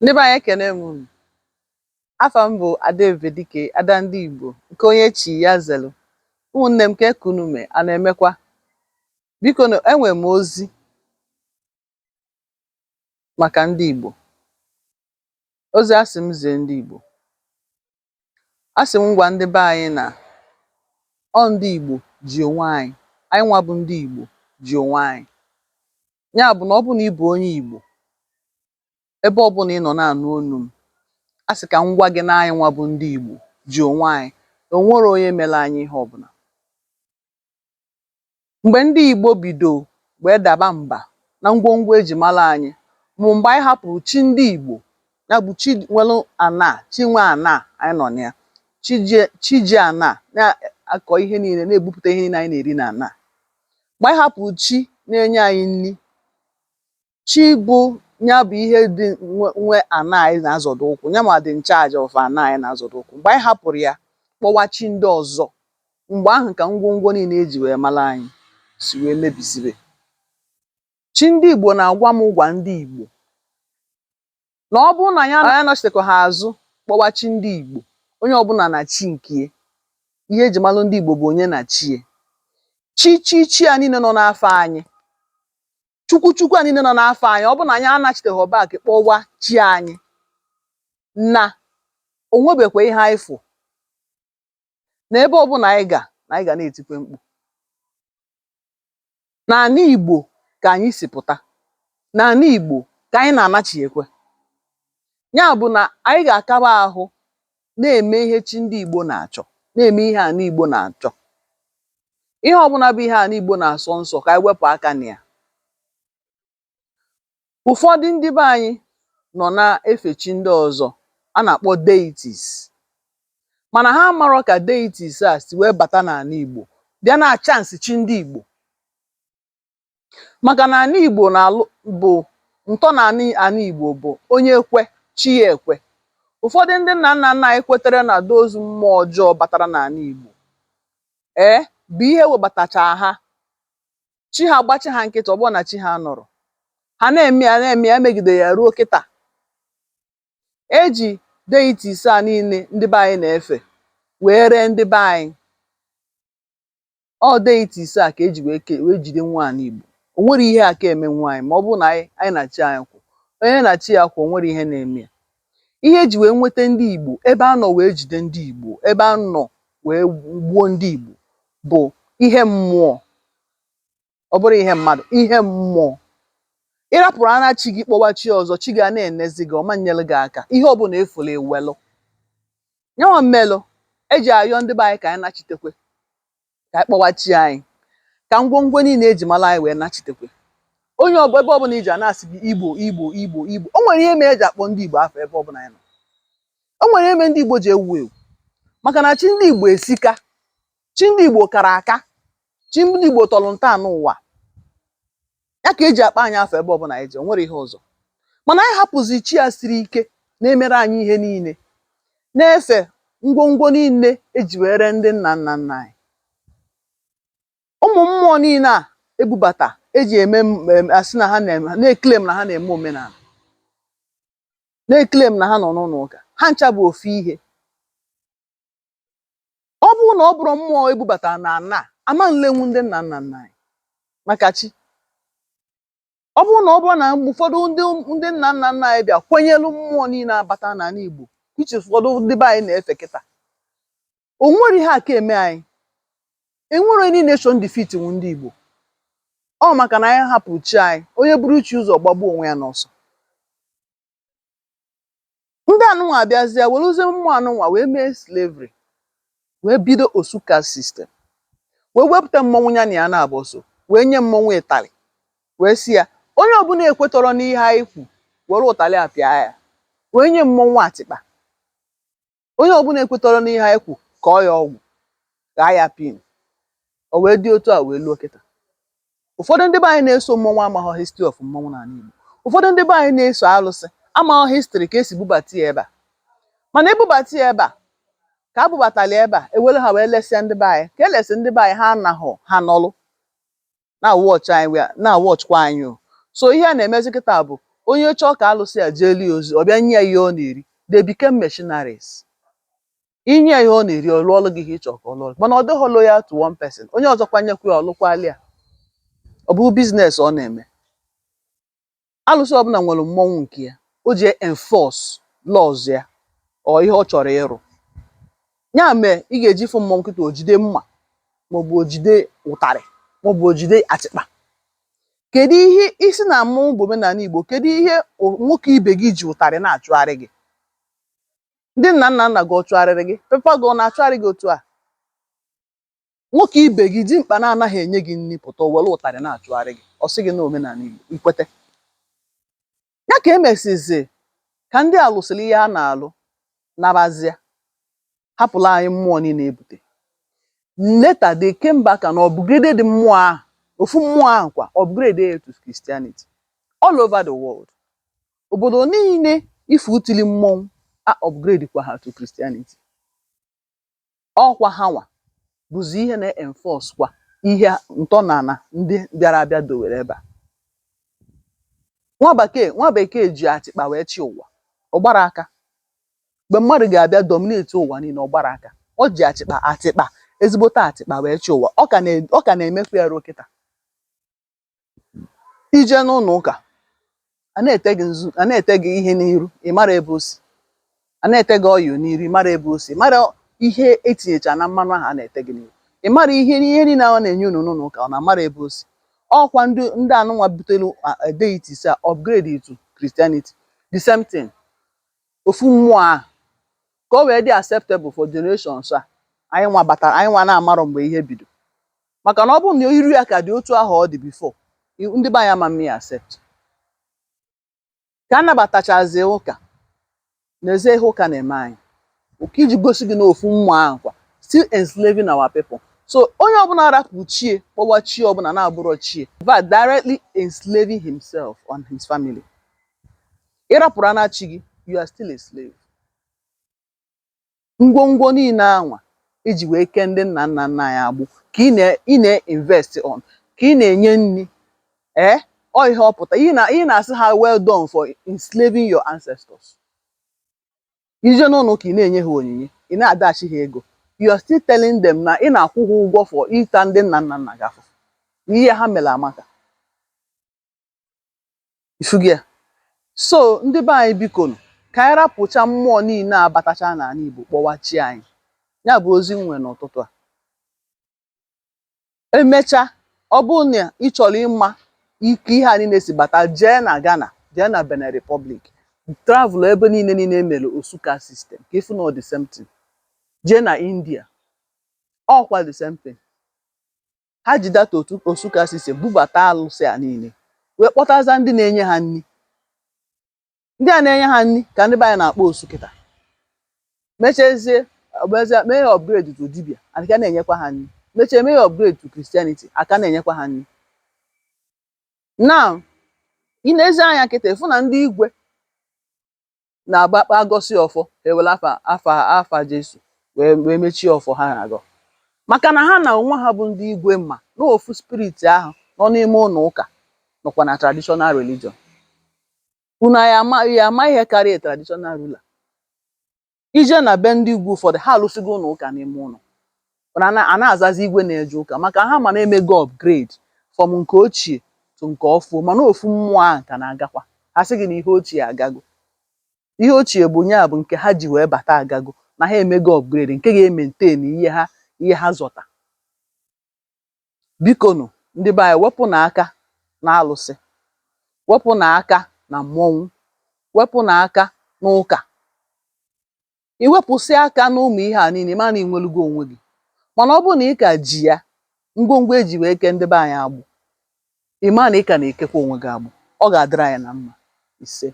Ndị be anyị, ekene m unu. Afa m bụ Ada Ebubedike, ada ndị Igbo, nke onye chi ya zelu. Ụmụnne m, ka unu mee a na-emekwa. Biko, enwere m ozi maka ndị Igbo. Ozi asị m zie ndị Igbo. Asị m gwa ndị be anyị na ọ ndị Igbo ji onwe anyị. Anyị nwa bụ ndị Igbo ji onwe anyị. Ya bụ na ọ bụ na ị bụ onye Igbo, ebe ọbụla ị nọ na-anụ olu m, a sị ka m gwa gị na anyị nwa bụ ndị Igbo ji onwe anyị, na o nwero onye mere anyị ihe ọbụla. Mgbe ndị Igbo bido wee daba mba na ngwongwo eji mara anyị bụ mgbe anyị hapụrụ chi ndị Igbo, ya bụ chi nwere ana, chi nwe ana anyị nọ na ya, chi ji ana na-akọ ihe niile, na-ebupụta ihe niile anyị na-eri na ana. Mgbe anyị hapụrụ chi na-enye anyị nri, chi bụ ya bụ ihe dị nwe ana anyị na-azọdo ụkwụ, ya ma dị in charge of ana anyị na-azọdo ụkwụ. Mgbe anyị hapụrụ ya kpọwa chi ndị ọzọ, mgbe ahụ ka ngwongwo niile eji wee mara anyị si wee mebisibe. Chi ndị Igbo na-agwa m gwa ndị Igbo na ọ bụrụ na ya anọchitekwa ha azụ kpọwa chi ndị Igbo, onye ọbụla na chi nke ya. Ihe eji malụ ndị Igbo bụ onye na chi ya. Chi chi chi a niile nọ n'afọ anyị, chukwu chukwu a niile nọ n'afọ anyị, ọ bụrụ na anyị anachiteghị back kpọwa chi anyị, na o nwebekwa ihe anyị fụ na ebe ọbụla anyị ga na anyị ga na-etikwe mkpu. N'ala Igbo ka anyị si pụta, n'ala Igbo ka anyị na-anachiekwe. Ya bụ na anyị ga-akaba ahụ na-eme ihe chi ndị Igbo na-achọ, na-eme ihe ala Igbo na-achọ. Ihe ọbụla bụ ihe ala Igbo na-asọ nsọ, ka anyị wepụ aka na ya. Ụfọdụ ndị be anyị nọ na-efe chi ndị ọzọ a na-akpọ deities, mana ha amarọ ka deities a si wee bata n'ala Igbo bịa na chance chi ndị Igbo, maka na ala Igbo na-alụ bụ ntọala ala Igbo bụ onye kwe chi ya ekwe. Ụfọdụ ndị nna nna nna anyị kwetere na those mmụọ ọjọọ batara n'ala Igbo ee bụ ihe webatacha ha chi ha gbachi ha nkịtị. Ọ bụrụ na chi ha nọrọ, ha na-eme ya, na-eme ya, megide ya ruo kịta. Eji deities a niile ndị be anyị na-efe wee ree ndị be anyị. Ọ deities a ka eji wee wee jide nwa ala Igbo. O nwere ihe aka eme nwa anyị ma ọ bụrụ na anyị na chi anyị kwụ. Onye na chi ya kwụ, o nwere ihe na-eme ya. Ihe eji wee nweta ndị Igbo, ebe a nọ wee jide ndị Igbo, ebe a nọ wee gbuo ndị Igbo, bụ ihe mmụọ. Ọ bụrụ ihe mmadụ, ihe mmụọ. Ịrapụrụ ana chi gị kpọwa chi ọzọ, chi gị a na-enezi gị ọma nyere gị aka. Ihe ọbụla efuru ewelụ nyanwa mmelụ eji ayọ ndị be anyị ka anyị nachitekwe, ka anyị kpọwa chi anyị, ka ngwongwo niile eji mara anyị wee nachitekwe. Onye ọbụ ebe ọbụla iji a na-asị gị Igbo, Igbo, Igbo, Igbo, o nwere ihe mere eji akpọ ndị Igbo afọ ebe ọbụla anyị nọ. O nwere ihe mere ndị Igbo ji ewu ewu, maka na chi ndị Igbo esika, chi ndị Igbo kara aka, chi ndị Igbo tọrọ ntọala ụwa ya ka eji akpa anyị afọ ebe ọbụla anyị ji. O nwere ihe ọzọ, mana anyị hapụzi chi a siri ike na-emere anyị ihe niile, na-efe ngwongwo niile eji wee ree ndị nna nna nna anyị. Ụmụ mmụọ niile a ebubata eji eme asị na ha na-eme, na-eclaim na ha na-eme omenala, na-eclaim na ha nọ n'ụlọ ụka, ha ncha bụ ofu ihe. Ọ bụrụ na ọ bụrụ mmụọ ebubata na ana ama nlenwu ndị nna nna nna anyị maka chi. Ọ bụrụ na ụfọdụ ndị nna nna nna anyị bịa kwenyelu mmụọ niile abata n'ala Igbo, which is ụfọdụ ndị be anyị na-efe kịta, o nwere ihe aka eme anyị. Enwere any nation defeat nwu ndị Igbo. Ọ maka na anyị hapụ chi anyị. Onye buru chi ụzọ gbagbuo onwe ya n'ọsọ. Ndị anụnwa abịazie werezie mmụọ anụnwa wee mee slavery, wee bido osu caste system, wee wepụta mmọnwụ ya na ya na-abụ so, wee nye mmọnwụ ịtarị, wee sị ya onye ọbụla ekwetọrọ n'ihe anyị kwu, were ụtarị a pịa ya. Wee nye mmọnwụ atịkpa, onye ọbụla ekwetọrọ n'ihe anyị kwu, kọọ ya ọgwụ, ghaa ya pin. O wee dị otu a wee luo kịta. Ụfọdụ ndị be anyị na-eso mmọnwụ amaghọ history of mmọnwụ n'ala Igbo. Ụfọdụ ndị be anyị na-eso alụsị amaghọ history ka esi bubata ya ebe a. Mana ebubata ya ebe a, ka a bubatala ya ebe a, ewere ha wee lesịa ndị be anyị. Ka elesi ndị be anyị, ha anaghọ ha nọlụ na-awatch anyị, na-awatchkwa anyị o. So ihe a na-emezi kịta bụ Onye chọọ ka alụsị a jeeli ya ozi, ọ bịa nye ya ihe ọ na-eri. They became mercenaries. Inye ya ihe ọ na-eri, ọ lụọlụ gị ihe ị chọrọ ka ọ lụọlụ, mana ọ dịghị loyal to one person. Onye ọzọkwa nyekwa ya, ọ lụkwalị ya. Ọ bụ business ọ na-eme. Alụsị ọbụla nwere mmọnwụ nke ya o ji enforce laws ya ọ ihe ọ chọrọ ịrụ. Ya mee ị ga-eji fụ mmọnwụ kịta, o jide mma, maọbụ o jide ụtarị, maọbụ o jide atịkpa. Kedu ihe isi na mmọnwụ bụ omenala Igbo? Kedu ihe nwoke ibe gị ji ụtarị na-achụgharị gị? Ndị nna nna nna gị ọ chụgharịrị gị? Papa gị ọ na-achụgharị gị otu a? Nwoke ibe gị dimkpa na-anaghị enye gị nri pụta, o were ụtarị na-achụgharị gị, ọ sị gị na omenala Igbo, ikwete ya. Ka emesizi ka ndị a lụsịrị ihe a na-alụ, nabazịa, hapụla anyị mmụọ niile ebute. Later they came back and upgraded mmụọ ahụ, ofu mmụọ ahụ kwa, upgrade ya to Christianity. All over the world, obodo niile ife utili mmọnwụ a upgrade kwa ha to Christianity. Ọkwa ha nwa bụzi ihe na-enforce kwa ihe ntọnala ndị bịara abịa dowere ebe a. Nwa bekee ji atịkpa wee chị ụwa. Ọ gbara aka mgbe mmadụ ga-abịa dominate ụwa niile. Ọ gbara aka, ọ ji atịkpa, atịkpa, ezigbote atịkpa wee chị ụwa. Ọ ka na-emekwa ya ruo kịta. Ije n'ụlọ ụka, a na-ete gị nzu, a na-ete gị ihe n'iru, ị mara ebe o si. A na-ete gị oil n'iru, ị mara ebe o si. Ị mara ihe etinyecha na mmanụ ahụ a na-ete gị n'iru. Ị mara ihe niile ahụ na-enye unu n'ụlọ ụka, ọ na-amara ebe o si. Ọkwa ndị anụnwa butere deities a upgrade to Christianity, the same thing, ofu mmụọ ahụ, ka o wee dị acceptable for generations a anyị nwa batara, anyị nwa na-amarọ mgbe ihe bido. Maka na ọ bụrụ na iru ya ka dị otu ahụ ọ dị before, ndị be anyị ama mme ya accept. Ka a nabatachazie ụka, n'ezie ihe ụka na-eme anyị ụka iji gosi gị na ofu mmụọ ahụ kwa still enslaving our people. So onye ọbụla rapụ chie, kpọwa chi ọbụla na-abụrọ chie, in fact, directly enslaving himself and his family. Ịrapụrụ ana chi gị, you are still a slave. Ngwongwo niile anwa iji wee kee ndị nna nna nna anyị agbụ ka ị na-invest on, ka ị na-enye nri. Ee, ọ ihe ọ pụta ị na-asị ha, "Well done for enslaving your ancestors." Ije n'ụlọ ụka, ị na-enye ha onyinye, ị na-adachi ha ego, you are still telling them na ị na-akwụ ha ụgwọ for ịta ndị nna nna nna gị afụfụ. Ihe ha mere amaka ifugi ya. So ndị be anyị, biko nụ, ka anyị rapụcha mmụọ niile abatacha n'ala Igbo, kpọwa chi anyị. Ya bụ ozi m nwere n'ụtụtụ a. Emechaa, ọ bụrụ na ị chọrọ ịma ike ihe a niile si bata, jee na Ghana, jee na Benin Republic, travel ebe niile niile emere Osuka system, ka ịfụ na ọ the same thing. Jee na India, ọkwa the same thing. Ha ji data otu Osuka system bubata alụsị a niile, wee kpọtaza ndị na-enye ha nri. Ndị a na-enye ha nri ka ndị be anyị na-akpọ osu kịta. Mechezie mezie mee ya upgrade to dibia, aka na-enyekwa ha nri. Mechie mee ya upgrade to Christianity, aka na-enyekwa ha nri. Now ị na-ezi anya kịta, ịfụ na ndị igwe na-agba agọsi ọfọ, ha ewere afa Jesu wee mechie ọfọ ha na-agọ, maka na ha na onwe ha bụ ndị igwe, ma na ofu spirit ahụ nọ n'ime ụlọ ụka nọkwa na traditional religion. Unu ya ama ya ama ihe karịa traditional ruler. Ije na be ndị igwe ụfọdụ, ha alụsigo ụlọ ụka n'ime ụlọ, mana a na-azazi igwe na-eje ụka, maka ha ma na-emego upgrade from nke ochie to nke ọfụ, mana ofu mmụọ ahụ ka na-agakwa. Ha sị gị na ihe ochie agago. Ihe ochie bụ nya bụ nke ha ji wee bata agago, na ha emego upgrade nke ga-emaintain ihe ha zọta. Bikonu, ndị be anyị, wepụ na aka na alụsị, wepụ na aka na mmọnwụ, wepụ na aka n'ụka. Iwepụsị aka n'ụmụ ihe a niile, ma na ịnwelugo onwe gị. Mana ọ bụrụ na ị ka ji ya, ngwongwo eji wee kee ndị be anyị agbụ, ị ma na ị ka na-ekekwa onwe gị agbụ. Ọ ga-adịrị anyị na mma. Ise.